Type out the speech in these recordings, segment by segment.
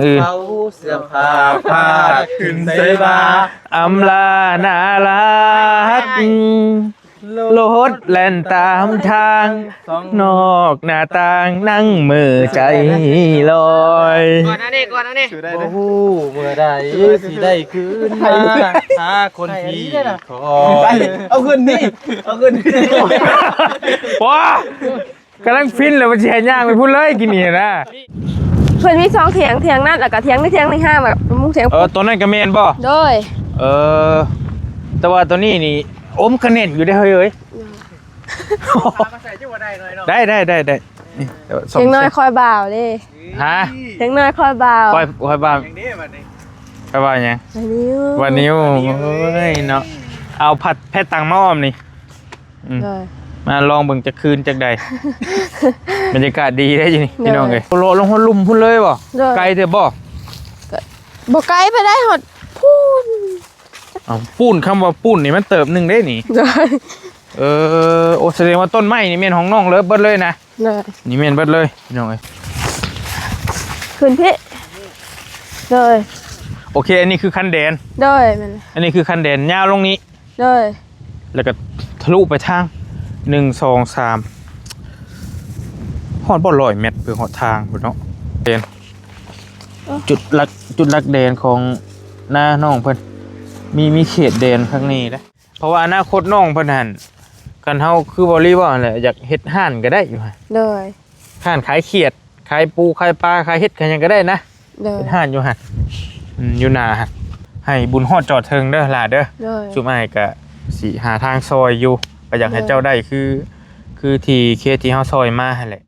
ອື່ນ ເອົາເສື້ອຜ້າຜ້າຂຶ້ນໃສ່ບ່າ ອຳລາໜ້າລັກ ລົດແລ່ນຕາມທາງ ນອກໜ້າຕ່າງນັ່ງເມີໃຈລອຍ ກ່ອນອັນນີ້ ກ່ອນອັນນີ້ ບໍ່ຮູ້ເມື່ອໃດຊິໄດ້ຄືນມາ ຫາຄົນທີ່ຄອຍ ເອົາຄືນນີ້ ເອົາຄືນນີ້ ໂອ້ຍ ກຳລັງຟິນແລ້ວ ມັນຊິໃຫ້ຍ່າງໄປພຸ້ນເລີຍ ກິນນີ້ນະ. ເພິ່ນມີສອງຖຽງ ຖຽງນັ້ນ ແລ້ວກໍຖຽງນີ້ ຖຽງນີ້ ຫ້າມາ ໝູ່ຖຽງ ເອີ ຕົວນັ້ນກໍແມ່ນບໍ່? ໂດຍ ເອີ ແຕ່ວ່າຕົວນີ້ນີ້ ໂອ້ ມັນກະແໜ້ນຢູ່ເດ້ເຮີ້ຍເອີຍ ໄດ້ ໄດ້ ໄດ້ ໄດ້ ນີ້ ຖຽງນ້ອຍຄອຍບ່າວເດ້ ຮະ? ຖຽງນ້ອຍຄອຍບ່າວ ຄອຍ ຄອຍບ່າວ ຄອຍບ່າວຫຍັງ? ວານິວ ວານິວ ໂອ້ຍເນາະ ເອົາພັດແພຕັງມາອ້ອມນີ້. ອືມ ໂດຍ ມາລອງເບິ່ງຈັກຄືນຈັກໃດ ບັນຍາກາດດີເດ້ຢູ່ນີ້ ໂດຍ ພີ່ນ້ອງເອີຍ ເລາະລົງຮອດລຸ່ມພຸ້ນເລີຍບໍ່? ໂດຍ ໄກເດີບໍ່? ກໍບໍ່ໄກປານໃດ ຮອດພຸ້ນ ເອົ້າ ປູນ ຄຳວ່າປູນນີ້ມັນເຕີບໜຶ່ງເດ້ນີ້ ໂດຍ ເອີ ໂອ້ ສະແດງວ່າຕົ້ນໄມ້ນີ້ແມ່ນຂອງນ້ອງເລີບເບິດເລີຍນະ ໂດຍ ນີ້ແມ່ນເບິດເລີຍ ພີ່ນ້ອງເອີຍ ຂຶ້ນພີ້ ໂດຍ ໂອເຄ ອັນນີ້ຄືຄັນແດນ ໂດຍ ແມ່ນ ອັນນີ້ຄືຄັນແດນ ຍາວລົງນີ້ ໂດຍ ແລ້ວກໍທະລຸໄປທາງ ໜຶ່ງ ສອງ ສາມ ຮອດບໍ່ ຮ້ອຍແມັດ ເພື່ອຮອດທາງພຸ້ນເນາະ ແດນ ເອີ ຈຸດຫຼັກ ຈຸດຫຼັກແດນຂອງນານ້ອງເພິ່ນ ມີ ມີເຂດແດນຂ້າງນີ້ເດ້ ເພາະວ່າອະນາຄົດນ້ອງເພິ່ນຫັ້ນ ຄັນເຮົາຄືເວົ້າລີເວົ້າຫັ້ນແຫຼະ ຢາກເຮັດຮ້ານກໍໄດ້ຢູ່ຫັ້ນ ໂດຍ ຮ້ານຂາຍຂຽດ ຂາຍປູ ຂາຍປາ ຂາຍເຫັດ ຂາຍຫຍັງກໍໄດ້ນະ ໂດຍ ເຮັດຮ້ານຢູ່ຫັ້ນ ອືມ ຢູ່ໜ້າຫັ້ນ ໃຫ້ບຸນຮອດຈອດເຖິງເດີຫຼ້າເດີ ໂດຍ ຊຸມອ້າຍກະຊິຫາທາງຊ່ອຍຢູ່ ກໍຢາກໃຫ້ ໂດຍ ເຈົ້າໄດ້ຄື ຄືທີ່ເຄສທີ່ເຮົາຊ່ອຍມາຫັ້ນແຫຼະ.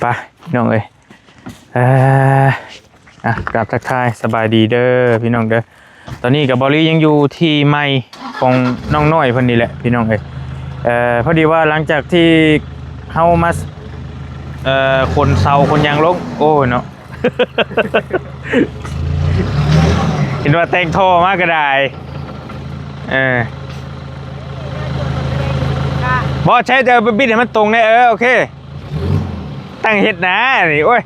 ໄປພີ່ນ້ອງເອີຍ ເອີ ອ່ະ ກາບທັກທາຍສະບາຍດີເດີພີ່ນ້ອງເດີ ຕອນນີ້ກໍເບົາລີຍັງຢູ່ທີ່ໃໝ່ຂອງນ້ອງນ້ອຍເພິ່ນນີ້ແຫຼະພີ່ນ້ອງເອີຍ ເອີ ພໍດີວ່າຫຼັງຈາກທີ່ເຮົາມາ ເອີ ຂົນເສົາຂົນຫຍັງລົງ ໂອ້ຍເນາະ ເຫັນວ່າແຕ່ງທໍ່ມາກໍໄດ້ ເອີ ບໍ່ໃຊ້ ແຕ່ໄປບິດໃຫ້ມັນຕົງແດ່ ເອີ ໂອເຄ ຕັ້ງເຮັດນານີ້ ໂອ້ຍ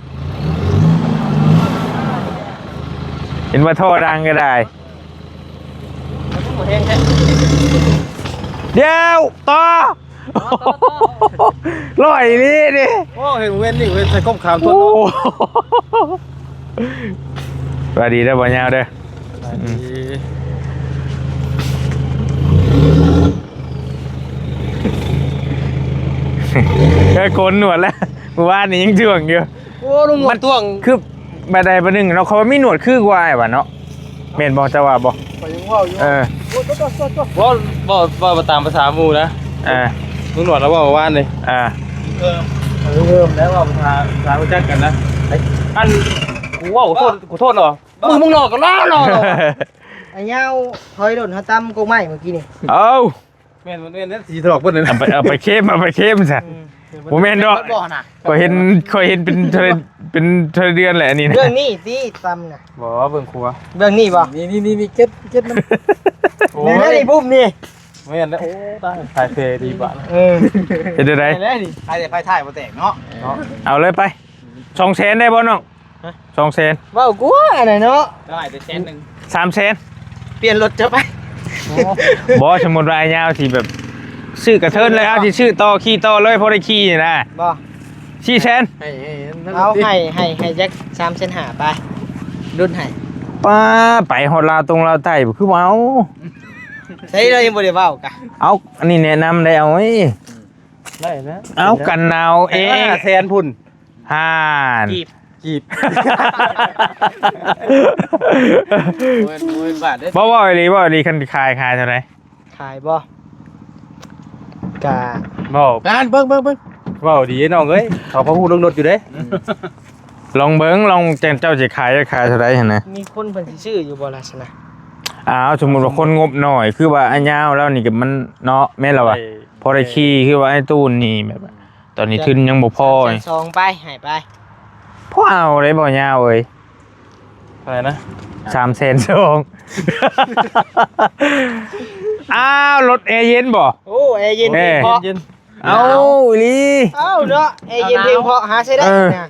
ເຫັນວ່າທໍ່ດັງກໍໄດ້ ດຽວ ຕໍ່ ອໍ ຕໍ່ ຕໍ່ ຮ້ອຍອີ່ຫຼີນີ້ ໂອ້ ເຫັນເວັນນີ້ ເວັນໃສ່ກົບຂາມ ໂອ້ ສະບາຍດີເດີ ບໍ່ຍາວເດີ ສະບາຍດີ ອືມ ເອີ ໂກນໜວດແລ້ວ ມື້ວານນີ້ຍັງຖ່ວງຢູ່ ໂອ້ ລຸງ ມັນຖ່ວງ ຄື ບາດໃດບາດໜຶ່ງເນາະ ເຂົາວ່າມີໜວດຄືກວ່າອ້າຍວ່າເນາະ ແມ່ນບໍ່ ເຈົ້າວ່າບໍ່? ຂ້ອຍຍັງເວົ້າຢູ່ ເອີ ໂອ້ ໂຕໆໆ ເວົ້າ ເວົ້າ ເວົ້າຕາມພາສາໝູ່ນະ ເອີ ລຸງໜວດລາວເວົ້າວານນີ້ ເອີ ເອີ ເອີ ແລ້ວເວົ້າພາສາ ພາສາຮູ້ຈັກກັນນະ ອັນ ກູເວົ້າ ຂໍໂທດ ຂໍໂທດເນາະ ມຶງ ມຶງນອກກໍນອນ ນອນ ນອນ ໄອ້ຍາວ ຖອຍໂດນ ເຮົາຕຳກົກໄມ້ມື້ກີ້ນີ້ ເອົ້າ ແມ່ນ ແມ່ນ ແມ່ນ ຊິຖອກເພິ່ນ ເອົາໄປ ເອົາໄປເຄັມ ເອົາໄປເຄັມຊະ ອືມ ບໍ່ແມ່ນດອກ ຂ້ອຍເຫັນ ຂ້ອຍເຫັນເປັນເທື່ອ ເປັນເທື່ອເດືອນແຫຼະອັນນີ້ນະ ເບື້ອງນີ້ຕິຕຳນະ ບໍ່ ເບື້ອງຂວາ ເບື້ອງນີ້ບໍ່ ນີ້ ນີ້ ນີ້ ນີ້ ເກັບ ເກັບມັນ ໂອ້ຍ ແມ່ນແລ້ວນີ້ ປຸ້ມນີ້ ແມ່ນແລ້ວ ໂອ້ ຕາຍ ຖ່າຍເພດີບາດ ເອີ ເຮັດຈັ່ງໃດ ຖ່າຍແລ້ວນີ້ ຖ່າຍແຕ່ໄຟທ້າຍບໍ່ແຕກເນາະ ເນາະ ເອົາເລີຍໄປ ສອງແສນໄດ້ບໍ່ນ້ອງ? ຮະ ສອງແສນ ເວົ້າກວ່າອັນນັ້ນເນາະ ເທົ່າໃດແສນໜຶ່ງ ສາມແສນ ປ່ຽນລົດເຈົ້າໄປ ໂອ້ ບໍ່ ສົມມຸດວ່າອ້າຍຍາວຊິແບບຊື້ກະເທີນເລີຍ ເອົາຊິຊື້ຕໍ່ ຂີ່ຕໍ່ເລີຍ ພໍໄດ້ຂີ່ນີ້ນະ ບໍ່ ສີ່ແສນ ໃຫ້ ໃຫ້ ເອົາ ໃຫ້ ໃຫ້ ໃຫ້ຈັກສາມແສນຫ້າໄປ ລຸ້ນໃຫ້ ປ້າ ໄປຮອດລາວຕົງລາວໃຕ້ ຄືບໍ່ເອົາ ໃສ່ ລາວຍັງບໍ່ໄດ້ເວົ້າກະ ເອົາ ອັນນີ້ແນະນຳໄດ້ ເອົາ ເອີຍ ໄດ້ນະ ເອົາ ກັນໜາວເອງ ຫ້າແສນພຸ້ນ ຫ້າ ກີບ ກີບ ບໍ່ແມ່ນ ບໍ່ແມ່ນບາດເດ້ ບໍ່ ເວົ້າອີ່ຫຼີ ເວົ້າອີ່ຫຼີ ຄັນຂາຍ ຂາຍເທົ່າໃດ? ຂາຍບໍ່? ກະ ເວົ້າ ງານ ເບິ່ງ ເບິ່ງ ເບິ່ງ ເວົ້າດີນ້ອງເອີຍ ເຂົາພໍຮູ້ເລື່ອງລົດຢູ່ເດ້ ລອງເບິ່ງ ລອງ ເຈົ້າ ເຈົ້າຊິຂາຍ ຂາຍເທົ່າໃດຫັ້ນນະ ມີຄົນເພິ່ນຊິຊື້ຢູ່ບໍ່ລະຊັ້ນນະ? ອ້າວ ສົມມຸດວ່າຄົນງົບໜ້ອຍ ຄືວ່າອ້າຍຍາວລາວນີ້ກໍມັນເນາະ ແມ່ນລະວະ ໄດ້ ພໍໄດ້ຂີ່ ຄືວ່າອ້າຍຕູນນີ້ແບບ ຕອນນີ້ທຶນຍັງບໍ່ພໍ ສາມແສນສອງໄປ ໃຫ້ໄປ ພໍເອົາໄດ້ບໍ່ຍາວເອີຍ ເທົ່າໃດນະ? ສາມແສນສອງ ເ ອ້າວ ລົດແອເຢັນບໍ່? ໂອ້ ແອເຢັນ ເອີ ເພາະ ເຢັນ ເອົ້າ ອີ່ຫຼີ ເອົ້າເນາະ ແອເຢັນເພາະ ຫາໃຊ້ໄດ້ ເອີ ນະ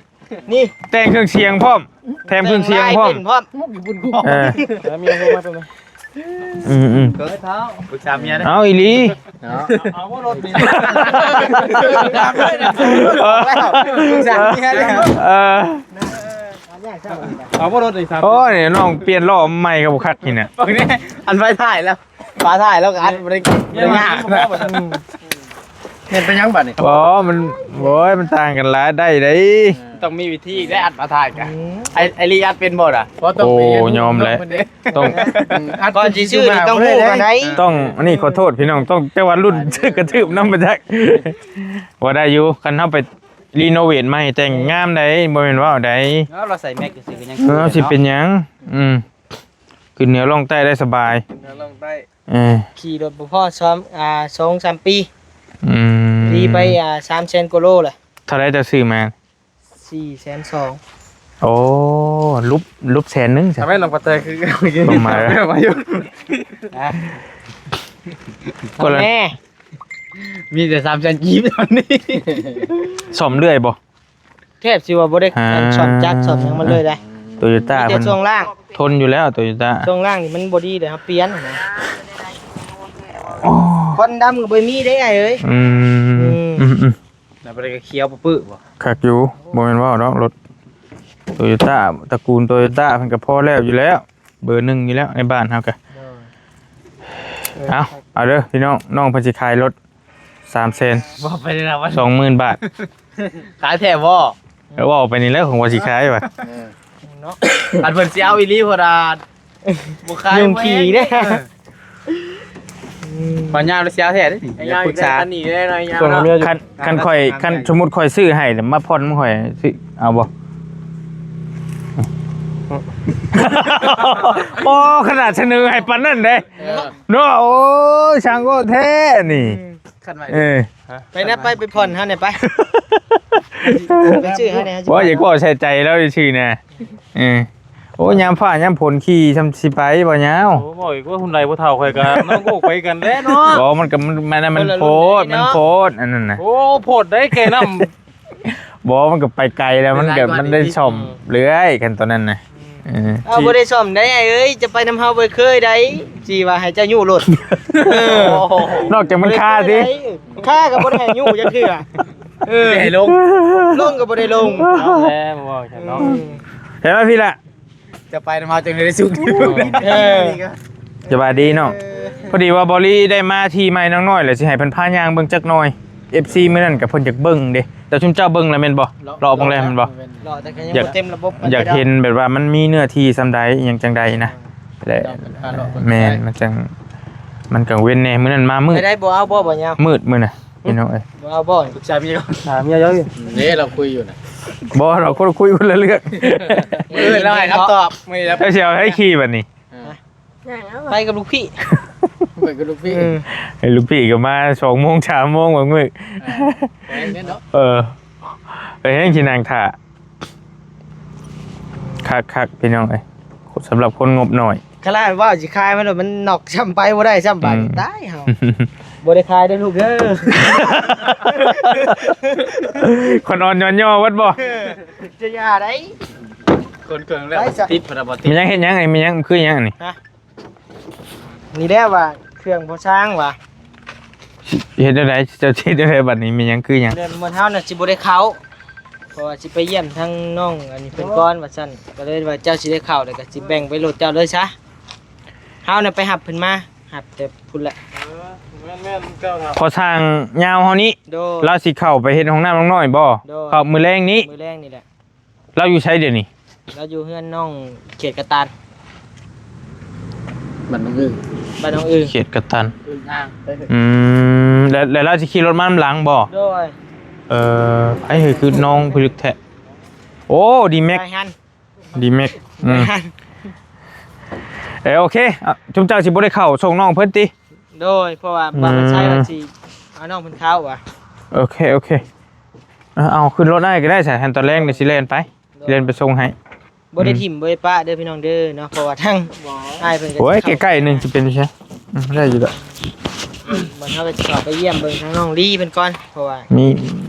ນີ້ ແຕ່ງເຄື່ອງສຽງພ້ອມ ແຖມເຄື່ອງສຽງພ້ອມ ແຕ່ງລາຍເປັນພ້ອມ ເອີ ແລ້ວມີລົງມາຕົວນີ້ ອືມໆ ເກີດເຖົ້າ ປຶກສາເມຍເດ້ ເອົາອີ່ຫຼີ ເອົາ ເອົາບໍ່ລົດນີ້ ເອີ ເອົາບໍ່ລົດນີ້ ໂອ້ຍ ນ້ອງປ່ຽນລໍ້ໃໝ່ກໍບໍ່ຄັກນີ້ນະ ເບິ່ງນີ້ ອັນໄຟທ້າຍແລ້ວ ຝາທ້າຍແລ້ວກໍອັດບໍ່ໄດ້ ບໍ່ໄດ້ຍາກນະ ແມ່ນໄປຫຍັງບັດນີ້ ອໍ ມັນ ໂອ້ຍ ມັນຕ່າງກັນຫຼາຍ ໄດ້ເດ້ ຕ້ອງມີວິທີແລ້ວ ອັດຝາທ້າຍກະ ອືມ ໄອ້ ໄອ້ລີອັດເປັນບໍ່ລະ ບໍ່ຕ້ອງ ໂອ້ ຍອມແຫຼະ ຕ້ອງ ອືມ ອັດ ກ່ອນຊິຊື້ນີ້ຕ້ອງຮູ້ກ່ອນໄດ໋ ຕ້ອງ ອັນນີ້ຂໍໂທດພີ່ນ້ອງ ຕ້ອງ ແຕ່ວ່າລຸ້ນ ກະຖືບນຳໄປຈັກ ວ່າໄດ້ຢູ່ ຄັນເຮົາໄປ ຣີໂນເວດໃໝ່ ແຕ່ງງາມໃດ໋ ບໍ່ແມ່ນເວົ້າໃດ໋ ເອົາ ລາວໃສ່ແມັກຊື່ໆ ກໍຍັງ ເອີ ຊິເປັນຫຍັງ ອືມ ຂຶ້ນເໜືອລ່ອງໃຕ້ໄດ້ສະບາຍ ຂຶ້ນເໜືອລ່ອງໃຕ້ ເອີ ຂີ່ລົດບໍ່ພໍສອງ ອ່າ ສອງສາມປີ ອືມ ດີໄປ ອ່າ ສາມແສນກວ່າໂລແຫຼະ ເທົ່າໃດເຈົ້າຊື້ມາ? ສີ່ແສນສອງ ໂອ້ ຫຼຸບ ຫຼຸບແສນໜຶ່ງຊະ ທຳໄມນ້ອງປະແຕຄື ລົງມາ ມາຢູ່ ຮະ ກະລະ ແນ່ ມີແຕ່ສາມແສນກີບຕອນນີ້ ສ້ອມເລື້ອຍບໍ່? ແທບຊິວ່າບໍ່ໄດ້ ອ່າ ອັນ ສ້ອມຈັກສ້ອມຫຍັງມັນເລີຍໄດ໋ ໂຕໂຍຕ້າ ມີແຕ່ ເພິ່ນ ຊ່ວງລ່າງ ທົນຢູ່ແລ້ວ ໂຕໂຍຕ້າ ຊ່ວງລ່າງນີ້ມັນບໍ່ດີເດ້ ເຮົາປ່ຽນນະ ໂອ້ ຄວັນດຳກໍບໍ່ມີເດ້ອ້າຍເອີຍ ອືມ ອືມ ອືມ ອືມ ແລ້ວບໍ່ໄດ້ກໍຂຽວປຶໆບໍ່ ຄັກຢູ່ ບໍ່ແມ່ນເວົ້າດອກ ລົດໂຕໂຍຕ້າ ຕະກູນໂຕໂຍຕ້າເພິ່ນກໍພໍແລ້ວຢູ່ແລ້ວ ເບີໜຶ່ງຢູ່ແລ້ວໃນບ້ານເຮົາກະ ໂດຍ ເອົາ ເອົາເດີພີ່ນ້ອງ ນ້ອງເພິ່ນຊິຂາຍລົດສາມແສນ ເວົ້າໄປເລີຍນະ ສອງໝື່ນບາດ ຂາຍແທ້ບໍ່? ເອີ ເວົ້າໄປນີ້ແຫຼະ ຂອງວ່າຊິຂາຍວ່າ ເອີ ເນາະ ຄັນເພິ່ນຊິເອົາອີ່ຫຼີ ເພິ່ນວ່າບໍ່ຂາຍ ຍຸງຂີ້ເດ້ ເອີ ອືມ ວ່າຍາວແລ້ວຊິເອົາແທ້ເດ້ນີ້ ຍາວ ປຶກສາ ອັນນີ້ເດ້ເນາະ ຍາວເນາະ ຄັນ ຄັນຂ້ອຍ ຄັນສົມມຸດຂ້ອຍຊື້ໃຫ້ ແລ້ວມາຜ່ອນນຳຂ້ອຍ ຊື້ ເອົາບໍ່? ໂອ້ ຂະໜາດສະເໜີໃຫ້ປານນັ້ນເດ້ ເອີ ເນາະ ໂອ້ຍ ຊ່າງໂອ້ແທ້ນີ້ ອືມ ຄັນໄວ້ ເອີ ໄປນະ ໄປ ໄປຜ່ອນຫັ້ນນະ ໄປ ໄປຊື້ໃຫ້ແດ່ ບໍ່ ຢາກເວົ້າໃສ່ໃຈລາວຊື່ນະ ເອີ ໂອ້ຍ ຍາມຟ້າຍາມຝົນຂີ່ຊ່ຳຊິໄປບໍ່ຍາວ ໂອ້ ເວົ້າອີກວ່າຮຸ່ນໃດຜູ້ເຖົ້າຂ້ອຍກະນ້ອງໂອ້ ໄປກັນແຫຼະເນາະ ບໍ່ ມັນກະ ມັນ ມັນ ມັນໂພດ ມັນໂພດ ອັນນັ້ນນະ ໂອ້ ໂພດໄດ໋ ແກ່ນ້ຳ ບໍ່ ມັນກໍໄປໄກແລ້ວ ມັນກໍ ມັນໄດ້ສ້ອມເລື້ອຍ ຄັນຕອນນັ້ນນະ ອືມ ເອີ ເອົາ ຊິ ບໍ່ໄດ້ສ້ອມໄດ໋ອ້າຍເອີຍ ຈະໄປນຳເຮົາບໍ່ເຄີຍໄດ໋ ຊິວ່າໃຫ້ເຈົ້າຍູ້ໂລດ ເອີ ນອກຈາກມັນຄາຕິ ຄາກໍບໍ່ໄດ້ໃຫ້ຍູ້ຈັກເທື່ອ ເອີ ໃຫ້ລົງ ລົງກໍບໍ່ໄດ້ລົງ ເອົາແລ້ວ ບໍ່ເວົ້າຊັ້ນເນາະ ອືມ ເຫັນບໍ່ພີ່ລະ ຈະໄປນຳເຮົາຈັ່ງໄດ້ສຸກ ເອີ ສະບາຍດີເນາະ ເອີ ພໍດີວ່າບອລລີໄດ້ມາທີ່ໃໝ່ນ້ອງນ້ອຍ ແລ້ວຊິໃຫ້ເພິ່ນພາຍ່າງເບິ່ງຈັກໜ່ອຍ ເອັຟຊີມື້ນັ້ນກໍເພິ່ນຢາກເບິ່ງເດ້ ແຕ່ຊຸມເຈົ້າເບິ່ງແລ້ວແມ່ນບໍ່? ເລາະເບິ່ງແລ້ວແມ່ນບໍ່? ເລາະ ແຕ່ກໍຍັງບໍ່ເຕັມລະບົບປານໃດດອກ ຢາກເຫັນແບບວ່າມັນມີເນື້ອທີ່ສ່ຳໃດ ອີ່ຫຍັງຈັ່ງໃດນະ ແລະ ແມ່ນ ມັນຈັ່ງ ມັນກາງເວັນແດ່ ມື້ນັ້ນມາມືດ ໄດ້ບໍ່ເອົາບໍ່ ບໍ່ຍາວ ມືດມື້ນະ ພີ່ນ້ອງເອີຍ ບໍ່ເອົາບໍ່ ປຶກສາເມຍກ່ອນ ຫາເມຍຢູ່ ເດ້ ລາວຄຸຍຢູ່ນະ ບໍ່ ລາວຄົນຄຸຍຄົນລະເລື່ອງ ມື້ອື່ນລາວໃຫ້ຄຳຕອບ ມື້ນີ້ລາວ ເຈົ້າຊິເອົາໃຜຂີ່ບັດນີ້? ໄປກັບລູກພີ່ ໄປກັບລູກພີ່ ເອີ ໃຫ້ລູກພີ່ກໍມາສອງໂມງສາມໂມງບາງມື້ ເອີ ແມ່ນເນາະ ເອີ ໄປແຮ່ງຊິນັ່ງຖ້າ ຄັກໆ ພີ່ນ້ອງເອີຍ ສຳລັບຄົນງົບໜ້ອຍ ຂະໜາດວ່າຊິຂາຍມັນ ມັນນອກຊ້ຳໄປບໍ່ໄດ້ຊ້ຳບາດ ອືມ ຕາຍເຮົາ ບໍ່ໄດ້ຂາຍເດີລູກເດີ ຄົນອ່ອນຍ້ອນຍໍ້ເບິດບໍ່? ເອີ ຈະຢ່າໄດ໋ ຄົນເກີງແລ້ວ ໄປຊະ ຕິດພະນະບໍ່ຕິດ ມັນຍັງເຮັດຫຍັງ ອັນນີ້ມັນຍັງ ຄືຫຍັງອັນນີ້? ຮະ? ນີ້ແຫຼະວ່າເຄື່ອງພໍສ້າງວ່າ ເຮັດແນວໃດ? ເຈົ້າຊິເຮັດແນວໃດບັດນີ້? ແມ່ນຫຍັງຄືຫຍັງ? ເດືອນໝົດເຮົານະຊິບໍ່ໄດ້ເຂົ້າ ເພາະວ່າຊິໄປຢ້ຽມທາງນ້ອງອັນນີ້ເພິ່ນກ່ອນວ່າຊັ້ນ ກໍເລີຍວ່າເຈົ້າຊິໄດ້ເຂົ້າ ແລ້ວກໍຊິແບ່ງໄປລົດເຈົ້າເລີຍຊະ ເຮົານະໄປຮັບເພິ່ນມາ ຮັບແຕ່ພຸ້ນແຫຼະ ເອີ ແມ່ນໆ ເຈົ້າ ພໍສ້າງຍາວເຮົານີ້ ໂດຍ ລາວຊິເຂົ້າໄປເຮັດຫ້ອງນ້ຳນ້ອງນ້ອຍບໍ່? ໂດຍ ເຂົ້າມື້ແລງນີ້ ມື້ແລງນີ້ແຫຼະ ລາວຢູ່ໃສດຽວນີ້? ລາວຢູ່ເຮືອນນ້ອງເຂດກະຕານ ບ້ານໜອງອຶ່ງ ບ້ານໜອງອຶ່ງ ເຂດກະຕານ ອຶ່ງອ່າງ ອືມ ແລ້ວ ແລ້ວລາວຊິຂີ່ລົດມານຳຫຼັງບໍ່? ໂດຍ ເອີ ໃຜຄືນ້ອງພິລຶກແທ້ ໂອ້ ດີແມັກ ໄດ້ຫັ້ນ ດີແມັກ ອືມ ໄດ້ຫັ້ນ ເອີ ໂອເຄ ຊຸມເຈົ້າຊິບໍ່ໄດ້ເຂົ້າສົ່ງນ້ອງເພິ່ນຕິ? ໂດຍ ເພາະວ່າ ອືມ ບ່າວວັນໄຊວ່າຊິເອົານ້ອງເພິ່ນເຂົ້າວ່າ ໂອເຄ ໂອເຄ ເອີ ເອົາຂຶ້ນລົດອ້າຍກໍໄດ້ຊະ ຫັ້ນຕອນແລງດຽວຊິແລ່ນໄປ ໂດຍ ຊິແລ່ນໄປສົ່ງໃຫ້ ບໍ່ໄດ້ ອືມ ຖິ້ມບໍ່ໄດ້ປະເດີພີ່ນ້ອງເດີເນາະ ເພາະວ່າທາງອ້າຍເພິ່ນກໍ ໂອ້ຍ ໃກ້ໆ ໜຶ່ງຊິເປັນໄປໃສ ອືມ ໄດ້ຢູ່ດອກ. ບັດເຮົາກໍຊິເຂົ້າໄປຢ້ຽມເບິ່ງທາງນ້ອງລີເພິ່ນກ່ອນ ເພາະວ່າມີ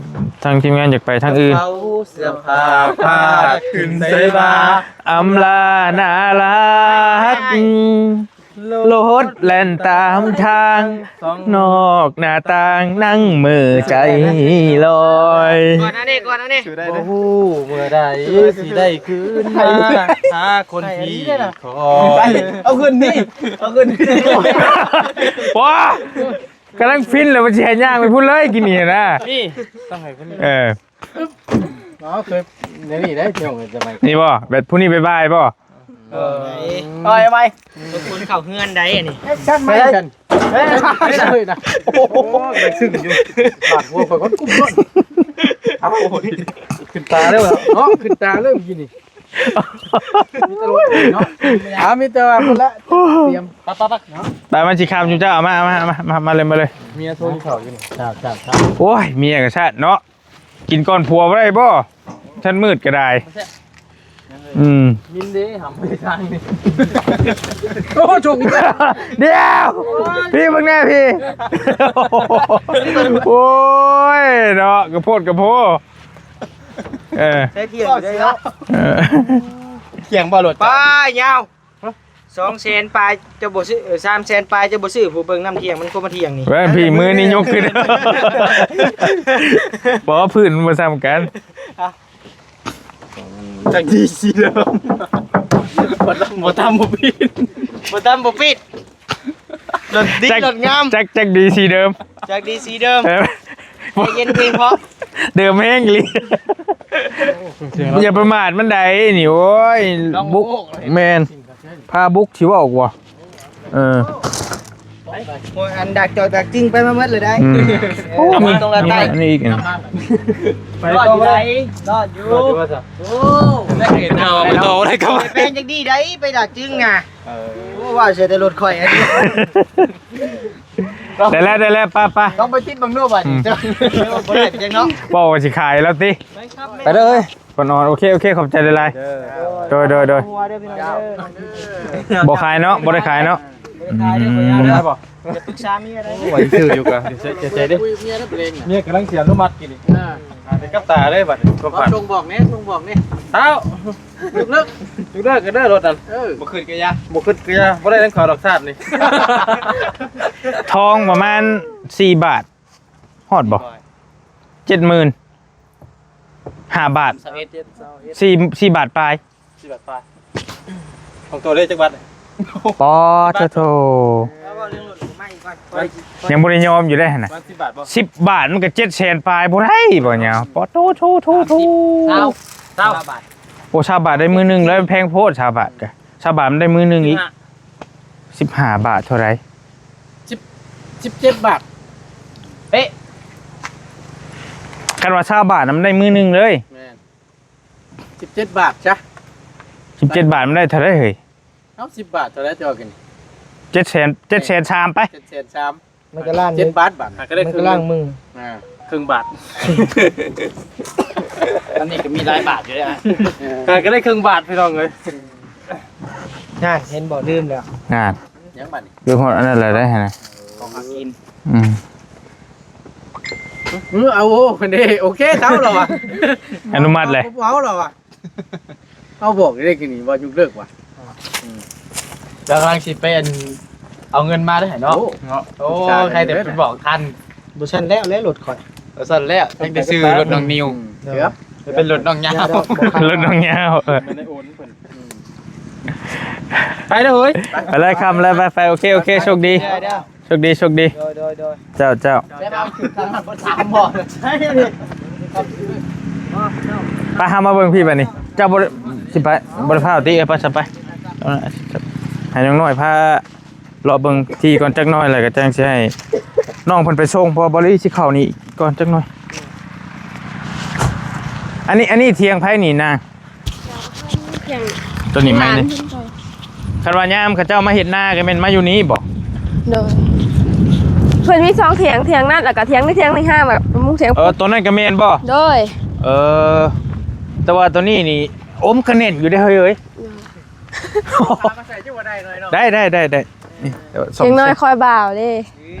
ທາງທີມງານຢາກໄປທາງອື່ນ. ເອົາເສື້ອຜ້າຜ້າຂຶ້ນໃສ່ບ່າ ອຳລາໜ້າລັກ ລົດແລ່ນຕາມທາງ ນອກໜ້າຕ່າງນັ່ງເມີໃຈລອຍ. ກ່ອນອັນນີ້ ກ່ອນອັນນີ້ ບໍ່ຮູ້ເມື່ອໃດຊິໄດ້ຄືນມາ ຫາຄົນທີ່ຄອຍ. ເອົາຂຶ້ນນີ້ ເອົາຂຶ້ນນີ້. ວ້າ ກຳລັງຟິນແລ້ວ ມັນຊິໃຫ້ຍ່າງໄປພຸ້ນເລີຍ ກິນນີ້ນະ. ນີ້ ຕ້ອງໃຫ້ເພິ່ນ ເອີ ເນາະ ເຄີຍ ແນວນີ້ໄດ້ ເຈົ້າສະໄໝນີ້ບໍ່? ແບບຜູ້ນີ້ບາຍບາຍບໍ່? ເອີ ເອົາໄວ້ ຄົນເຂົ້າເຮືອນໄດ້ອັນນີ້ ເຮັດຊັ້ນໄໝ ເຮັດຊັ້ນ ເຮີ້ຍ ເຮີ້ຍນະ. ໂອ້ໂຫ ໄດ້ຊຶ້ງຢູ່ ບາດຫົວຂ້ອຍກ່ອນ ກຸ້ມກ່ອນ. ເອົາ ຂຶ້ນຕາເລີຍເນາະ ຂຶ້ນຕາເລີຍມື້ກີ້ນີ້. ມີແຕ່ລົດເນາະ ອ່າ ມີແຕ່ວ່າພຸ້ນລະ ຕຽມ ໄປໆໆ ເນາະ ໄປ ມັນຊິຄ່ຳຢູ່. ເຈົ້າ ເອົາມາ ເອົາມາ ເອົາມາ ມາ ມາເລີຍ ມາເລີຍ. ເມຍໂທກິນເຂົ້າຢູ່ນີ້ ເຈົ້າ ເຈົ້າ ເຈົ້າ. ໂອ້ຍ ເມຍກໍຊັ້ນເນາະ ກິນກ່ອນຜົວບໍ່ໄດ້ບໍ່? ທັນມືດກໍໄດ້. ອືມ ມິນເດ້ ຫຳໄປທາງນີ້. ໂອ້ ໂຈກອີກແລ້ວ ດຽວ ພີ່ເບິ່ງແນ່ພີ່. ໂອ້ຍເນາະ ກະໂພດກະໂພ. ເອີ ໃຊ້ທ່ຽງຢູ່ເດ້ເນາະ. ເອີ ທ່ຽງບໍ່ລົດ ປ້າຍາວ ສອງແສນປາຍ ເຈົ້າບໍ່ຊື້ ເອີ ສາມແສນປາຍ ເຈົ້າບໍ່ຊື້ຜູ້ເບິ່ງນຳທ່ຽງ ມັນກໍມາທ່ຽງນີ້. ເບິ່ງພີ່ ມືນີ້ຍົກຂຶ້ນ ບໍ່ ພື້ນມັນບໍ່ສ່ຳກັນ. ຈັກດີສີເດີມ ບໍ່ຕຳບໍ່ປິດ ບໍ່ຕຳບໍ່ປິດ. ລົດດີ ຈັກ ລົດງາມ ຈັກ ຈັກດີສີເດີມ ຈັກດີສີເດີມ. ເອີ ໃຈເຢັນເພງເພາະ ເດີມແຮງອີ່ຫຼີ. ຢ່າປະໝາດມັນໃດນີ້ ໂອ້ຍ ບຸກ ແມ່ນ ພາບຸກຊິເວົ້າກວ່າ. ເອີ ໂອ້ຍ ອັນດັກຈອກດັກຈິງໄປມາໝົດເລີຍໄດ໋. ອືມ ໂອ້ ມີ ມີອັນນີ້ອີກ ໄປຕໍ່ໄດ້ ລອດຢູ່ ໂອ້ ໄດ້ເຫັນເຮົາໄປຕໍ່ໄດ້ກໍ ແປງຈັກດີໄດ໋ ໄປດັກຈິງນະ. ເອີ ໂອ້ ວ່າເສຍແຕ່ລົດຂ້ອຍອັນນີ້. ໄດ້ແລ້ວ ໄດ້ແລ້ວ ໄປໆ ຕ້ອງໄປຕິດເບິ່ງດູບາດນີ້. ອືມ ເຈົ້າ ບໍ່ໄດ້ເປັນຫຍັງເນາະ ເວົ້າວ່າຊິຂາຍແລ້ວຕິ. ໄປເດີ ປານອອນ. ໂອເຄ ໂອເຄ ຂອບໃຈຫຼາຍໆ ເດີ ໂດຍ ໂດຍ ໂດຍ. ບໍ່ຂາຍເນາະ ບໍ່ໄດ້ຂາຍເນາະ. ອືມ ໄດ້ບໍ່? ຢ່າປຶກສາເມຍໄດ໋. ໂອ້ຍ ຊື່ຢູ່ກະ ເສຍໃຈເດ້ ເມຍກຳລັງຊິອະນຸມັດກິນນີ້. ອ່າ ເປັນກັບຕາເລີຍບັດນີ້ ຄວາມຝັນ. ສົ່ງບອກແດ່ ສົ່ງບອກແດ່ ເຕົ້າ. ຍົກເລີກ ຍົກເລີກກັນເດີລົດນັ້ນ. ເອີ ບໍ່ຂຶ້ນກະຢ່າ ບໍ່ຂຶ້ນກະຢ່າ ບໍ່ໄດ້ນຳເຂົາດອກຊາດນີ້. ທອງປະມານສີ່ບາດ ຮອດບໍ່? ເຈັດໝື່ນ ຫ້າບາດ ຊາວເອັດ ສີ່ ສີ່ບາດປາຍ ສີ່ບາດປາຍ. ຂອງໂຕເດ້ຈັກບາດ? ປອດໂທ ຍັງບໍ່ໄດ້ຍອມຢູ່ເດ້ຫັ້ນນະ. ປະມານສິບບາດບໍ່? ສິບບາດມັນກໍເຈັດແສນປາຍ ບໍ່ໄດ້ບໍ່ຫຍັງ. ປອດໂທ ໂທ ໂທ ໂທ ຊາວ ຊາວບາດ. ໂອ້ ຊາວບາດໄດ້ມື້ໜຶ່ງແລ້ວ ແພງໂພດ ຊາວບາດກະ ຊາວບາດມັນໄດ້ມື້ໜຶ່ງອີກ. ສິບຫ້າບາດເທົ່າໃດ? ສິບ ສິບເຈັດບາດເປະ. ຄັນວ່າຊາວບາດນະ ມັນໄດ້ມື້ໜຶ່ງເລີຍ. ແມ່ນ ສິບເຈັດບາດຊະ. ສິບເຈັດບາດມັນໄດ້ເທົ່າໃດເຮີ້ຍ? ເອົາ ສິບບາດເທົ່າໃດເຈົ້າວ່າກັນ? ເຈັດແສນ ເຈັດແສນສາມໄປ ເຈັດແສນສາມ. ມັນກໍລ້ານ ເຈັດບາດ ບາດ ຫາກໍໄດ້ ມັນກໍລ້ານ ເຄິ່ງໜຶ່ງ ອ່າ ເຄິ່ງບາດ. ອັນນີ້ກໍມີຫຼາຍບາດຢູ່ເດ້ ຫາກໍໄດ້ເຄິ່ງບາດ ພີ່ນ້ອງເອີຍ. ນັ້ນ ເຫັນບໍ່? ລືມແລ້ວ ນັ້ນ ຍັງບາດນີ້ ລືມຮອດອັນນັ້ນແລ້ວໄດ໋ຫັ້ນນະ ຂອງຫາກິນ. ອືມ ເອີ ເອົາ ໂອເຄ ໂອເຄ ເທົ່າແລ້ວວ່າ ອະນຸມັດແລ້ວ ເອົາແລ້ວວ່າ. ເຮົາບອກໄດ້ກິນນີ້ວ່າຍົກເລີກວ່າ ອືມ ກຳລັງຊິໄປອັນ ເອົາເງິນມາໄດ້ເນາະ. ໂອ້ ໂອ້ ໃຄແຕ່ໄປບອກທັນ. ບໍ່ຊັ້ນແລ້ວແຫຼະລົດຂ້ອຍ ບໍ່ຊັ້ນແລ້ວ ຍັງໄດ້ຊື້ລົດນ້ອງນິວ. ອືມ ເກືອບ ເປັນລົດນ້ອງຍາວ ລົດນ້ອງຍາວ. ເອີ ໄປເດີເຮີ້ຍ ໄປເລີຍ ຄ່ຳແລ້ວ ໄປໆ ໂອເຄ ໂອເຄ ໂຊກດີ ໂຊກດີ ໂຊກດີ. ໂດຍ ໂດຍ ໂດຍ ເຈົ້າ ເຈົ້າ ແຕ່ວ່າຄືທາງນັ້ນບໍ່ຖາມບໍ່ ໄປ ເຮົາມາເບິ່ງພີ້ບາດນີ້. ເຈົ້າບໍ່ໄດ້ ຊິໄປ ບໍ່ໄດ້ພາຕິ ເອີ ໄປຊະໄປ ເອີ ໃຫ້ນ້ອງນ້ອຍພາເລາະເບິ່ງທີ່ກ່ອນຈັກໜ້ອຍ ແລ້ວກໍຈັ່ງຊິໃຫ້ນ້ອງເພິ່ນໄປສົ່ງ ເພາະວ່າບໍລິຊິເຂົ້ານີ້ກ່ອນຈັກໜ້ອຍ. ອັນນີ້ ອັນນີ້ຖຽງໃຜນີ້ນາ? ຕົວນີ້ໄມ້ນີ້ ຄັນວ່າຍາມເຂົາເຈົ້າມາເຮັດນາກໍແມ່ນມາຢູ່ນີ້ບໍ? ໂດຍ ເພິ່ນມີສອງຖຽງ ຖຽງນັ້ນ ແລ້ວກໍຖຽງນີ້ ຖຽງນີ້ ຫ້າ ແລ້ວກໍມຸງຖຽງ. ເອີ ຕົວນັ້ນກໍແມ່ນບໍ? ໂດຍ ເອີ ແຕ່ວ່າຕົວນີ້ນີ້ອົມກະແໜ້ນຢູ່ເດ້ເຮີ້ຍເອີຍ. ໂດຍ ໄດ້ ໄດ້ ໄດ້ ໄດ້. ນີ້ ເດັກນ້ອຍຄອຍບ່າວເດ້.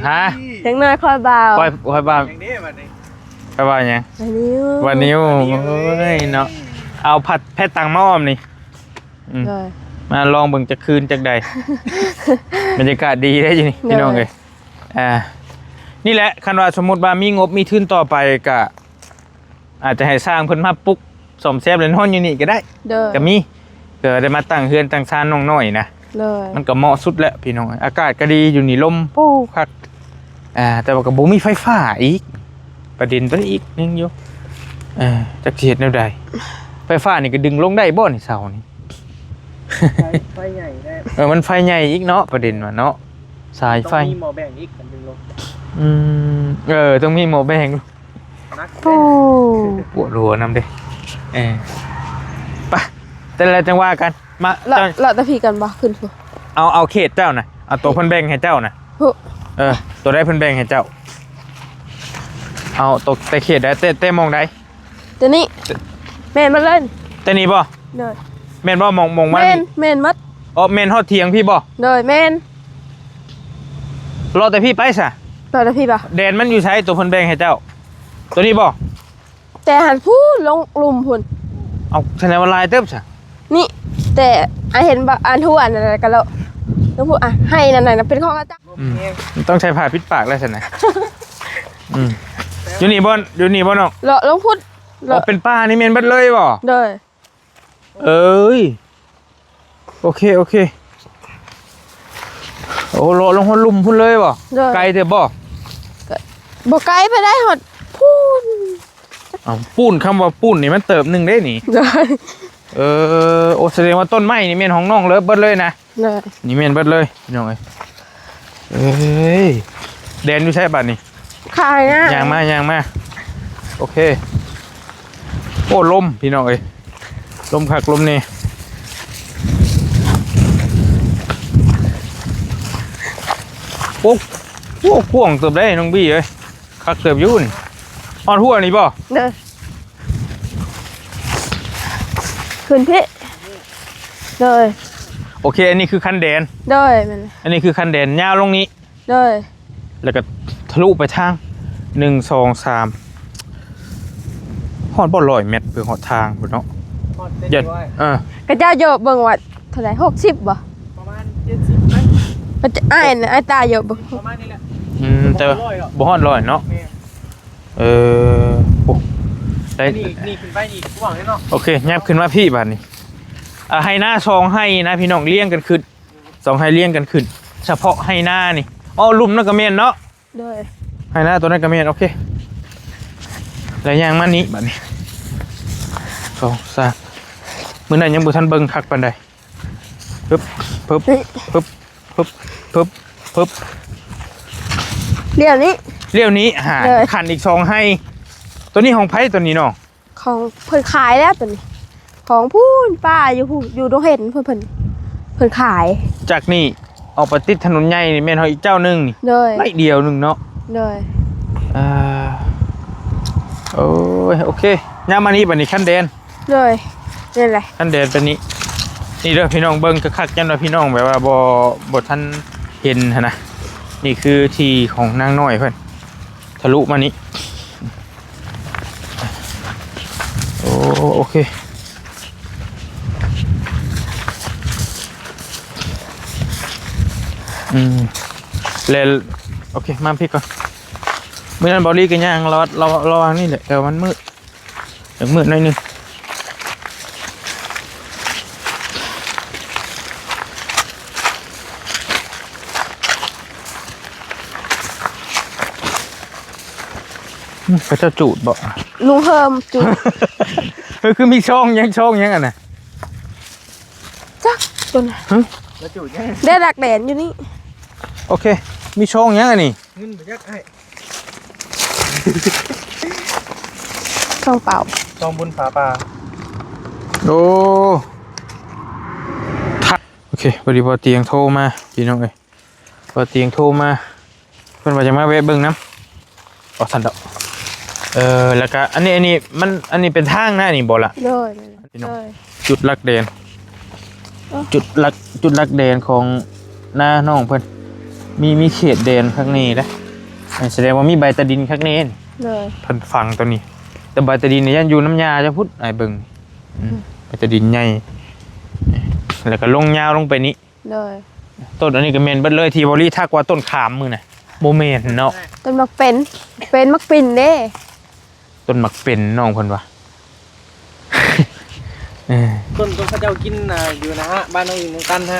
ຮະ? ເດັກນ້ອຍຄອຍບ່າວ. ຄອຍ ຄອຍບ່າວ ຫຍັງເດ້ບັດນີ້? ຄອຍບ່າວຫຍັງ? ວານິວ ວານິວ. ໂອ້ຍເນາະ ເອົາພັດແພຕັງມາອ້ອມນີ້. ອືມ ໂດຍ ມາລອງເບິ່ງຈັກຄືນຈັກໃດ. ບັນຍາກາດດີເດ້ຢູ່ນີ້ ໂດຍ ພີ່ນ້ອງເອີຍ. ອ່າ ນີ້ແຫຼະ ຄັນວ່າສົມມຸດວ່າມີງົບມີທຶນຕໍ່ໄປ ກະອາດຈະໃຫ້ຊ່າງເພິ່ນມາປຸກສ້ອມແຊມ ແລະ ນອນຢູ່ນີ້ກໍໄດ້. ໂດຍ ກໍມີ ເພື່ອໄດ້ມາຕັ້ງເຮືອນຕັ້ງຊານນ້ອງນ້ອຍນະ. ໂດຍ ມັນກໍເໝາະສຸດແຫຼະພີ່ນ້ອງ. ອາກາດກໍດີຢູ່ນີ້ ລົມໂອ້ຄັກ. ອ່າ ແຕ່ວ່າກໍບໍ່ມີໄຟຟ້າອີກ ປະເດັນຕົວນີ້ອີກໜຶ່ງຢູ່. ເອີ ຈັກຊິເຮັດແນວໃດ? ໄຟຟ້ານີ້ກໍດຶງລົງໄດ້ບໍ່ນີ້ ເສົານີ້? ໄຟ ໄຟໃຫຍ່ແດ່. ເອີ ມັນໄຟໃຫຍ່ອີກເນາະ ປະເດັນວ່າເນາະ ສາຍໄຟ. ຕ້ອງມີໝໍ້ແບ່ງອີກ ຄັນດຶງລົງ. ອືມ ເອີ ຕ້ອງມີໝໍ້ແບ່ງ. ໜັກ ໂອ້ ປວດຫົວນຳເດ້. ເອີ ໄປ ແຕ່ລະຈັ່ງວ່າກັນ. ມາ ເລາະ ເຈົ້າ ເລາະແຕ່ພີ້ກ່ອນບໍ່? ຂຶ້ນພຸ້ນ. ເອົາ ເອົາເຂດເຈົ້ານະ ເອົາໂຕເພິ່ນແບ່ງໃຫ້ເຈົ້ານະ. ເອີ ໂຕໃດເພິ່ນແບ່ງໃຫ້ເຈົ້າ? ເອົາໂຕແຕ່ເຂດໃດ? ແຕ່ ແຕ່ໝ່ອງໃດ? ໂຕນີ້ ແມ່ນໝົດເລີຍ. ໂຕນີ້ບໍ່? ໂດຍ ແມ່ນບໍ່? ໝ່ອງ ໝ່ອງມັນ ແມ່ນ ແມ່ນໝົດ. ອໍ ແມ່ນຮອດຖຽງພີ້ບໍ່? ໂດຍ ແມ່ນ. ເລາະແຕ່ພີ້ໄປຊະ. ເລາະແຕ່ພີ້ບໍ່? ແດນມັນຢູ່ໃສ ໂຕເພິ່ນແບ່ງໃຫ້ເຈົ້າ? ໂຕນີ້ບໍ່? ແຕ່ຫັ້ນພຸ້ນ ລົງລຸ່ມພຸ້ນ. ເອົາ ສະແດງວ່າຫຼາຍເຕີບຊະ. ນີ້ ແຕ່ ອາ ເຫັນບໍ່ ອັນຫົວອັນນັ້ນກະເລາະ ລົງພຸ້ນ. ອາ ໄຮ່ນັ້ນນະ ເປັນຂອງອາຈານ. ອືມ ຕ້ອງໃຊ້ຜ້າປິດປາກແລ້ວຊັ້ນນະ. ອືມ ຢູ່ນີ້ບໍ່? ຢູ່ນີ້ບໍ່ນ້ອງ? ເລາະລົງພຸ້ນ. ອໍ ເປັນປ່ານີ້ແມ່ນເບິດເລີຍບໍ່? ໂດຍ. ເອີຍ ໂອເຄ ໂອເຄ. ໂອ້ ເລາະລົງຮອດລຸ່ມພຸ້ນເລີຍບໍ່? ໂດຍ. ໄກເຕີບບໍ່? ກະບໍ່ໄກປານໃດ ຮອດພຸ້ນ. ເອົ້າ ປູນ ຄຳວ່າປູນນີ້ມັນເຕີບໜຶ່ງເດ້ນີ້. ໂດຍ. ເອີ ໂອ້ ສະແດງວ່າຕົ້ນໄມ້ນີ້ແມ່ນຂອງນ້ອງເລີບເບິດເລີຍນະ. ໂດຍ. ນີ້ແມ່ນເບິດເລີຍພີ່ນ້ອງເອີຍ. ເອີຍ ແດນຢູ່ໃສບາດນີ້? ຂາຍນະ. ຍ່າງມາ ຍ່າງມາ. ໂອເຄ. ໂອ້ ລົມພີ່ນ້ອງເອີຍ ລົມຄັກລົມແນ່. ໂອ້ ໂອ້ ກວ້າງເຕີບເດ້ນ້ອງບີເອີຍ. ຄັກເຕີບຢູ່ນີ້. ຮອດຫົວນີ້ບໍ່? ໂດຍ. ຂຶ້ນພີ້. ໂດຍ. ໂອເຄ ອັນນີ້ຄືຄັນແດນ. ໂດຍ ແມ່ນ. ອັນນີ້ຄືຄັນແດນ ຍາວລົງນີ້. ໂດຍ. ແລ້ວກໍທະລຸໄປທາງ ໜຶ່ງ ສອງ ສາມ ຮອດບໍ່ ຮ້ອຍແມັດ ເພື່ອຮອດທາງພຸ້ນເນາະ. ຮອດເຕັມ ເອີ ເຂົາເຈົ້າໂຍກເບິ່ງວ່າເທົ່າໃດ ຫົກສິບບໍ່? ປະມານເຈັດສິບໄປ. ເຂົາເຈົ້າ ອ້າຍ ອ້າຍຕາໂຍກເບິ່ງ ປະມານນີ້ແຫຼະ. ອືມ ແຕ່ບໍ່ຮອດຮ້ອຍເນາະ. ແມ່ນ. ເອີ ໂອ້ ໄດ້ ນີ້ ນີ້ຂຶ້ນໄປນີ້ກວ້າງເດ້ເນາະ. ໂອເຄ ຫຍັບຂຶ້ນມາພີ້ບາດນີ້. ອ່າ ໄຮ່ນາສອງໄຮ່ນະພີ່ນ້ອງ ລຽງກັນຂຶ້ນ ສອງໄຮ່ລຽງກັນຂຶ້ນ ສະເພາະໄຮ່ນານີ້. ອໍ ລຸ່ມນັ້ນກໍແມ່ນເນາະ. ໂດຍ. ໄຮ່ນາຕົວນັ້ນກໍແມ່ນ. ໂອເຄ ແລ້ວຍ່າງມານີ້ບາດນີ້ ສອງ ສາມ. ມື້ນັ້ນຍັງບໍ່ທັນເບິ່ງຄັກປານໃດ. ປຶບ ປຶບ ປຶບ ປຶບ ປຶບ. ລ້ຽວນີ້ ລ້ຽວນີ້ຫາ ໂດຍ. ຂັ້ນອີກສອງໄຮ່. ຕົວນີ້ຂອງໃຜຕົວນີ້ນ້ອງ? ຂອງເພິ່ນຂາຍແລ້ວຕົວນີ້ ຂອງພຸ້ນ ປ້າຢູ່ພຸ້ນ ຢູ່ດົງເຫັນພຸ້ນ ເພິ່ນ ເພິ່ນຂາຍ. ຈາກນີ້ອອກໄປຕິດຖະໜົນໃຫຍ່ນີ້ແມ່ນຂອງອີກເຈົ້າໜຶ່ງນີ້. ໂດຍ. ໄຮ່ດຽວໜຶ່ງເນາະ. ໂດຍ. ອ່າ ໂອ້ຍ ໂອເຄ ຍ່າງມານີ້ບາດນີ້ຄັນແດນ. ໂດຍ. ນີ້ແຫຼະ ຄັນແດນເປັນນີ້. ນີ້ເດີພີ່ນ້ອງ ເບິ່ງຄັກໆ ຢ້ານວ່າພີ່ນ້ອງແບບວ່າບໍ່ ບໍ່ທັນເຫັນຫັ້ນນະ. ນີ້ຄືທີ່ຂອງນາງນ້ອຍເພິ່ນ ທະລຸມານີ້. ໂອ້ ໂອເຄ. ອືມ ແລະ ໂອເຄ ມາພີ້ກ່ອນ. ມື້ນັ້ນເບົາລີກໍຍ່າງລະວັດ ລະ ລະຫວ່າງນີ້ແຫຼະ ແຕ່ວ່າມັນມືດ ຢາກມືດໜ້ອຍໜຶ່ງ. ອືມ ເຂົາເຈົ້າຈູດບໍ່? ລຸງເພີ່ມຈູດ. ເອີ ຄືມີຊ່ອງຫຍັງ ຊ່ອງຫຍັງອັນນະ? ຈັກຕົວນະ. ຮະ? ໄດ້ລັກແດນຢູ່ນີ້. ໂອເຄ ມີຊ່ອງຫຍັງອັນນີ້? ເງິນບໍ່ຈັກອ້າຍ. ຊ່ອງເປົ່າ ຊ່ອງບຸນຝາປ່າ. ໂອ້ ໂອເຄ ພໍດີບໍ່ຕຽງໂທມາ ພີ່ນ້ອງເອີຍ. ບໍ່ຕຽງໂທມາ ເພິ່ນວ່າຈະມາແວະເບິ່ງນຳ ວ່າຊັ້ນດອກ. ເອີ ແລ້ວກະອັນນີ້ ອັນນີ້ມັນ ອັນນີ້ເປັນທາງນະນີ້ບໍ່ລະ? ໂດຍ ພີ່ນ້ອງ. ໂດຍ. ຈຸດລັກແດນ ເອີ ຈຸດລັກ ຈຸດລັກແດນຂອງນານ້ອງເພິ່ນ. ມີ ມີເຂດແດນຄັກແນ່ເດ້. ສະແດງວ່າມີໃບຕາດິນຄັກແນ່. ໂດຍ. ເພິ່ນຝັງຕົວນີ້ ແຕ່ໃບຕາດິນນີ້ຢ້ານຢູ່ນຳຫຍ້າເຈົ້າພຸ້ນ ອ້າຍເບິ່ງ. ອືມ ໃບຕາດິນໃຫຍ່ ແລ້ວກໍລົງຍາວລົງໄປນີ້. ໂດຍ. ຕົ້ນອັນນີ້ກໍແມ່ນເບິດເລີຍ ທີ່ເບົາລີທັກວ່າຕົ້ນຂາມມື້ນະ ບໍ່ແມ່ນເນາະ. ຕົ້ນໝາກເປັນ ເປັນໝາກປິ່ນເດ້. ຕົ້ນໝາກເປັນ ນ້ອງເພິ່ນວ່າ. ເອີ ຕົ້ນ ຕົ້ນເຂົາເຈົ້າກິນນະ ຢູ່ນະຮະ ບ້ານນ້ອງອີ່ນຳກັນຮະ.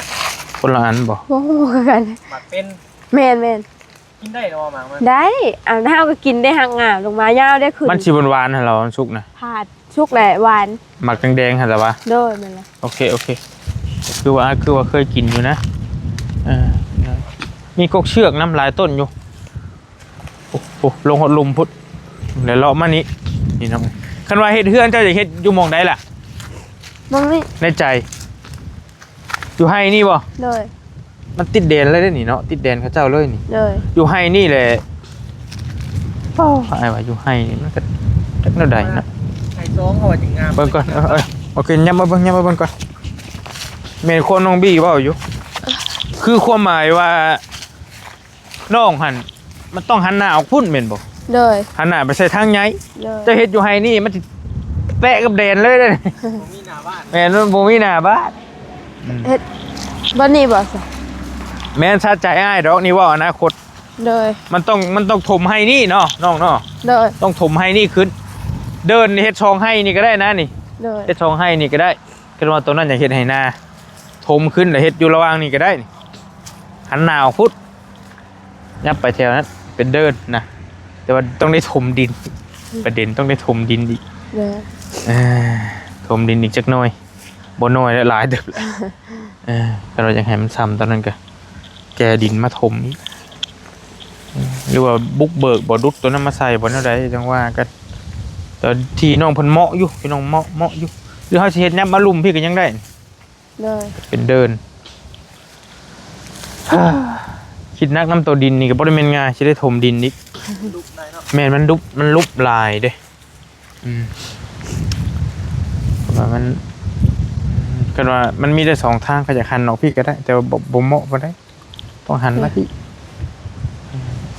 ຄົນລະອັນບໍ່? ບໍ່ຮູ້ຄືກັນ. ໝາກເປັນ. ແມ່ນໆ. ກິນໄດ້ເນາະ ໝາກມັນ. ໄດ້. ເອົາ ເຮົາກໍກິນໄດ້ ຫັກງາມລົງມາຍາວໄດ້ຂຶ້ນ. ມັນຊິຫວານໆຫັ້ນລະ ມັນສຸກນະ. ພາດ ສຸກແຫຼະຫວານ. ໝາກແດງໆຫັ້ນລະວະ? ໂດຍ ແມ່ນລະ. ໂອເຄ ໂອເຄ. ຄືວ່າ ຄືວ່າເຄີຍກິນຢູ່ນະ. ເອີ ມີກົກເຊືອກນຳ ຫຼາຍຕົ້ນຢູ່. ໂອ້ ໂອ້ ລົງຮອດລຸ່ມພຸ້ນ ແລ້ວເລາະມານີ້ ນີ້ນ້ອງ. ຄັນວ່າເຮັດເຮືອນ ເຈົ້າຢາກເຮັດຢູ່ໝ່ອງໃດລະ? ໝ່ອງນີ້. ໃນໃຈ ຢູ່ໄຮ່ນີ້ບໍ່? ໂດຍ. ມັນຕິດແດນເລີຍເດ້ນີ້ເນາະ ຕິດແດນເຂົາເຈົ້າເລີຍນີ້. ໂດຍ. ຢູ່ໄຮ່ນີ້ແຫຼະ. ໂອ້ ອ້າຍວ່າຢູ່ໄຮ່ນີ້ມັນກໍຈັກແນວໃດເນາະ. ໄຮ່ສອງເຂົາວ່າຊິງາມ. ເບິ່ງກ່ອນ ເອີ ເອີ ໂອເຄ ຍັບມາເບິ່ງ ຍັບມາເບິ່ງກ່ອນ. ແມ່ນຄວາມນ້ອງບີເວົ້າຢູ່ ຄືຄວາມໝາຍວ່າ ນ້ອງຫັ້ນ ມັນຕ້ອງຫັນໜ້າອອກພຸ້ນແມ່ນບໍ່? ໂດຍ. ຫັນໜ້າໄປໃສ່ທາງໃຫຍ່. ໂດຍ. ເຈົ້າເຮັດຢູ່ໄຮ່ນີ້ ມັນຊິແປະກັບແດນເລີຍເດ້. ບໍ່ມີໜ້າບ້ານ. ແມ່ນ ມັນບໍ່ມີໜ້າບ້ານ. ອືມ ເຮັດບ່ອນນີ້ບໍ່? ແມ່ນ ສະໃຈອ້າຍດອກ ນີ້ເວົ້າອະນາຄົດ. ໂດຍ. ມັນຕ້ອງ ມັນຕ້ອງຖົມໄຮ່ນີ້ເນາະ ນ້ອງເນາະ. ໂດຍ. ຕ້ອງຖົມໄຮ່ນີ້ຂຶ້ນ ເດີ່ນເຮັດສອງໄຮ່ນີ້ກໍໄດ້ນະນີ້. ໂດຍ. ເຮັດສອງໄຮ່ນີ້ກໍໄດ້ ຄັນວ່າຕົວນັ້ນຢາກເຮັດໄຮ່ນາ ຖົມຂຶ້ນ ແລ້ວເຮັດຢູ່ລະຫວ່າງນີ້ກໍໄດ້ ຫັນໜ້າອອກພຸ້ນ. ຍັບໄປແຖວນັ້ນເປັນເດີ່ນນະ ແຕ່ວ່າຕ້ອງໄດ້ຖົມດິນ. ອືມ ປະເດັນຕ້ອງໄດ້ຖົມດິນອີກ. ໂດຍ. ເອີ ຖົມດິນອີກຈັກໜ່ອຍ ບໍ່ໜ້ອຍແຫຼະ ຫຼາຍເຕີບແຫຼະ. ເອີ ຄັນວ່າຢາກໃຫ້ມັນຊ່ຳຕອນນັ້ນກະແກ່ດິນມາຖົມອີກ ເອີ ຫຼືວ່າບຸກເບີກບໍ່ ດຸດຕົວນັ້ນມາໃສ່ບໍ່ ແນວໃດຈັ່ງວ່າກັນ. ແຕ່ທີ່ນ້ອງເພິ່ນເໝາະຢູ່ ພີ່ນ້ອງ ເໝາະ ເໝາະຢູ່. ຫຼືເຮົາຊິເຮັດຍັບມາລຸ່ມພີ້ກໍຍັງໄດ້. ໂດຍ. ເປັນເດີ່ນ. ຄິດໜັກນຳໂຕດິນນີ້ກໍບໍ່ໄດ້ແມ່ນງ່າຍ ຊິໄດ້ຖົມດິນອີກ. ແມ່ນ ມັນດຸບ ມັນຫຼຸບຫຼາຍເດ້. ອືມ ເພາະວ່າມັນ ຄັນວ່າມັນມີໄດ້ສອງທາງ ເຂົາຈະຫັນອອກພີ້ກໍໄດ້ ແຕ່ວ່າບໍ່ ບໍ່ເໝາະປານໃດ ຕ້ອງຫັນມາ ອືມ ພີ້.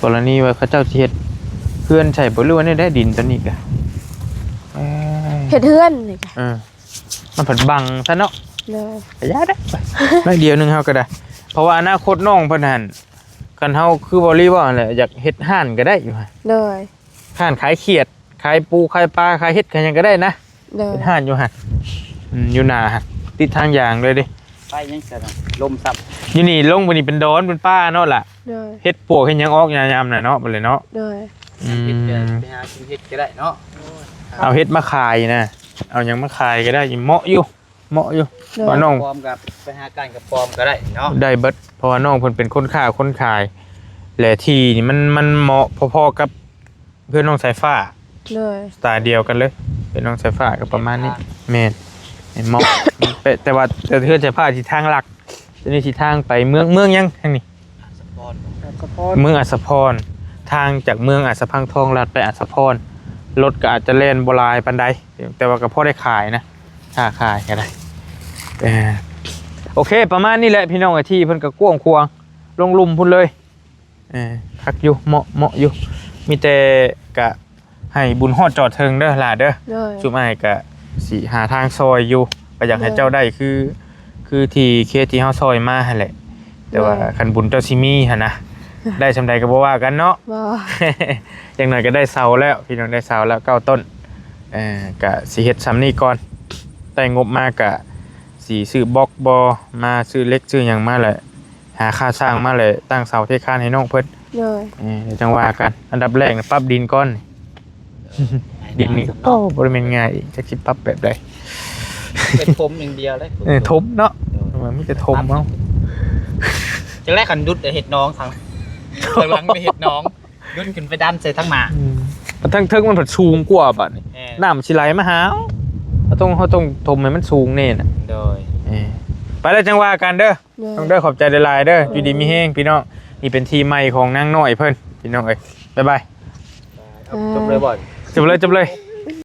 ກໍລະນີວ່າເຂົາເຈົ້າຊິເຮັດເຮືອນໃສ່ບໍ່ ຫຼືວ່າແນວໃດ ດິນຕົວນີ້ກະ ເອີ ເຮັດເຮືອນນີ້ກະ ເອີ ມັນພັດບັງຊະເນາະ. ໂດຍ. ກະຢ່າເດີ້ ໜ້ອຍດຽວໜຶ່ງເຮົາກໍໄດ້ ເພາະວ່າອະນາຄົດນ້ອງເພິ່ນຫັ້ນ ຄັນເຮົາຄືເວົ້າລີເວົ້າຫັ້ນແຫຼະ ຢາກເຮັດຮ້ານກໍໄດ້ຢູ່ຫັ້ນ. ໂດຍ. ຮ້ານຂາຍຂຽດ ຂາຍປູ ຂາຍປາ ຂາຍເຫັດ ຂາຍຫຍັງກໍໄດ້ນະ. ໂດຍ. ເຮັດຮ້ານຢູ່ຫັ້ນ ອືມ ຢູ່ໜ້າຫັ້ນ ຕິດທາງຢ່າງເລີຍເດ້. ໄປຫຍັງຊັ້ນນະ ລົມຊ້ຳ ຢູ່ນີ້ລົງໄປນີ້ເປັນດອນເປັນປ່າເນາະລະ. ໂດຍ. ເຫັດປວກເຫັດຫຍັງອອກຍາມນັ້ນເນາະ ບັດນີ້ເນາະ. ໂດຍ. ອືມ ເຮັດກໍໄປຫາກິນເຫັດກໍໄດ້ເນາະ. ເອົາເຫັດມາຂາຍນະ ເອົາຫຍັງມາຂາຍກໍໄດ້ ເໝາະຢູ່ ເໝາະຢູ່. ໂດຍ. ວ່ານ້ອງ ກະປອມກັບ ໄປຫາການກະປອມກໍໄດ້ເນາະ ໄດ້ເບິດ ເພາະວ່ານ້ອງເພິ່ນເປັນຄົນຄ້າຄົນຂາຍ ແລະທີ່ນີ້ມັນ ມັນເໝາະພໍໆກັບເຮືອນນ້ອງສາຍຟ້າ. ໂດຍ. ສະໄຕລ໌ດຽວກັນເລີຍ ເຮືອນນ້ອງສາຍຟ້າກໍປະມານນີ້. ແມ່ນ ແມ່ນເໝາະ ແຕ່ ແຕ່ວ່າ ແຕ່ເຮືອນສາຍຟ້າຊິທາງລັກ ຕົວນີ້ຊິທາງໄປເມືອງ ເມືອງຫຍັງທາງນີ້? ອັດສະພອນ ອັດສະພອນ ເມືອງອັດສະພອນ ທາງຈາກເມືອງອັດສະພັງທອງ ລັດໄປອັດສະພອນ ລົດກໍອາດຈະແລ່ນບໍ່ຫຼາຍປານໃດ ແຕ່ວ່າກໍພໍໄດ້ຂາຍນະ ຄ້າຂາຍກໍໄດ້. ເອີ ໂອເຄ ປະມານນີ້ແຫຼະພີ່ນ້ອງເອີຍ ທີ່ເພິ່ນກໍກວ້າງຂວາງ ລົງລຸ່ມພຸ້ນເລີຍ. ເອີ ຄັກຢູ່ ເໝາະ ເໝາະຢູ່ ມີແຕ່ກະໃຫ້ບຸນຮອດຈອດເຖິງເດີຫຼ້າເດີ. ໂດຍ. ຊຸມອ້າຍກະຊິຫາທາງຊ່ອຍຢູ່ ກໍຢາກໃຫ້ ໂດຍ ເຈົ້າໄດ້ຄື ຄືທີ່ເຄສທີ່ເຮົາຊ່ອຍມາຫັ້ນແຫຼະ ແຕ່ວ່າ ໂດຍ ຄັນບຸນເຈົ້າຊິມີຫັ້ນນະ ໄດ້ສ່ຳໃດກໍບໍ່ວ່າກັນເນາະ. ບໍ່ ຢ່າງໜ້ອຍກໍໄດ້ເສົາແລ້ວ ພີ່ນ້ອງ ໄດ້ເສົາແລ້ວເກົ້າຕົ້ນ. ເອີ ກະຊິເຮັດສ່ຳນີ້ກ່ອນ ໄດ້ງົບມາກະຊິຊື້ບລັອກບໍ່ ມາຊື້ເຫຼັກຊື້ຫຍັງມາແຫຼະ ຫາຄ່າຊ່າງມາແຫຼະ ຕັ້ງເສົາເທຄານໃຫ້ນ້ອງເພິ່ນ. ໂດຍ. ເອີ ຈັ່ງວ່າກັນ ອັນດັບແລກປັບດິນກ່ອນ. ດິນນີ້ ໂອ້ ບໍ່ໄດ້ແມ່ນງ່າຍອີກ ຈັກຊິປັບແບບໃດ ເປັນຖົມຢ່າງດຽວເລີຍ. ເອີ ຖົມເນາະ. ໂດຍ. ເອີ ມີແຕ່ຖົມເອົາ ຈັ່ງໃດຄັນດຸດເຮັດໜອງທາງ ທາງຫຼັງໄປເຮັດໜອງ ດຸດຂຶ້ນໄປດັນໃສ່ທາງໜ້າ. ອືມ ທາງເທິງມັນພັດສູງກວ່າບາດນີ້. ແມ່ນ. ນ້ຳຊິໄຫຼມາຫາເຮົາ ເຮົາຕ້ອງ ເຮົາຕ້ອງຖົມໃຫ້ມັນສູງແນ່ນະ. ໂດຍ. ເອີ ໄປແລ້ວຈັ່ງວ່າກັນເດີ. ໂດຍ. ນ້ອງເດີ ຂອບໃຈຫຼາຍໆເດີ. ໂດຍ. ຢູ່ດີມີແຮງພີ່ນ້ອງ. ນີ້ເປັນທີ່ໃໝ່ຂອງນາງນ້ອຍເພິ່ນ ພີ່ນ້ອງເອີຍ ບາຍບາຍ. ຈົບເລີຍບໍ່? ຈົບເລີຍ ຈົບເລີຍ.